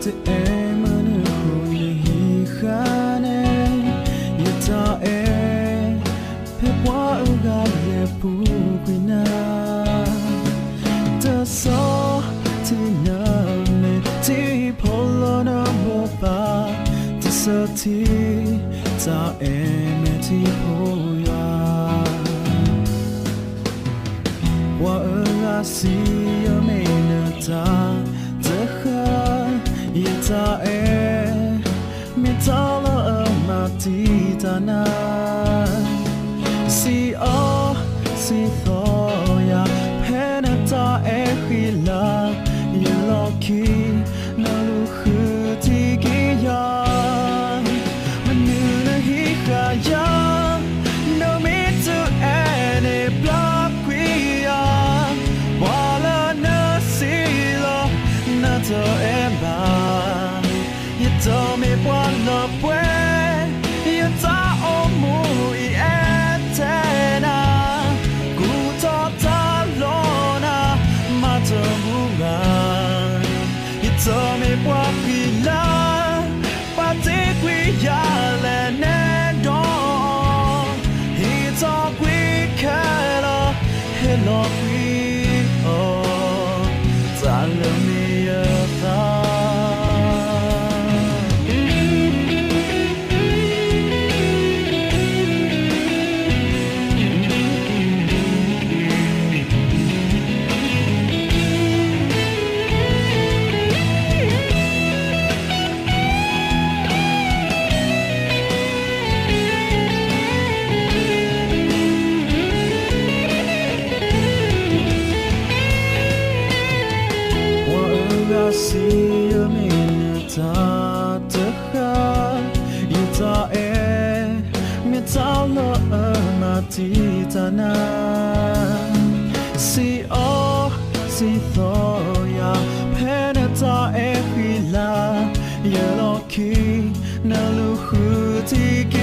တအဲၣ်မနုၤအဃိနဟံးဃာ်န့ၣ် ယတၢ်အဲၣ် ဖဲပှၤအဂၤလဲၤပူၤကွံာ်နၤ တၢ်ဆီၣ်တံၢ်နၤမ့ၢ်ထံဖိလီၤနမိၢ်ပၢ် တဆၢထံ တၢ်အဲၣ်မ့ၢ်ထံဖိယွၤ ပှၤအဂၤစံးယမ့ၢ်နတၢ်တဃၣ် ယတၢ်အဲၣ် မ့ၢ်တၢ်လၢအမၤတံာ်တာ်နၤ စံးအီၤစံးသီယၤ ဖဲနတၢ်အဲၣ်ဃံလၤ ယလီၢ်ခံ နလူၤဃုထံက့ၤယၤ မနုၤနဟံးဃာ်ယၤ နမ့ၢ်တအဲၣ်န့ၣ်ဘျါကွံာ်ယၤ ပှၤလၢနစံးလီၤ နတအဲၣ်ဘၣ် ယတမ့ၢ်ပှၤလၢပှဲၤ ယတၢ်အိၣ်မူအံၤအဲၣ်ထဲနၤ ကူၣ်ထီၣ်တၢ်လီနၤ မၤတမူဘၣ် ယတမ့ၢ်ပှၤဃံလၤ ပာ်တ့ၢ်ကွံာ်ယၤလဲၣ်နဲဒီး ဟံးထီၣ်ကွံာ်ခဲလၢာ် ဟ့ၣ်လီၤကွံာ်အီၤ တၢ်လၢမ့ၢ်ယသး ပှၤအဂၤစံးယမ့ၢ်နတၢ်တဃၣ် ယတၢ်အဲၣ် မ့ၢ်တၢ်လၢအမၤတံာ်တာ်နၤ စံးအီၤစံးသီယၤ ဖဲနတၢ်အဲၣ်ဃံလၤ ယလီၢ်ခံ နလူၤဃုထံက့ၤယၤ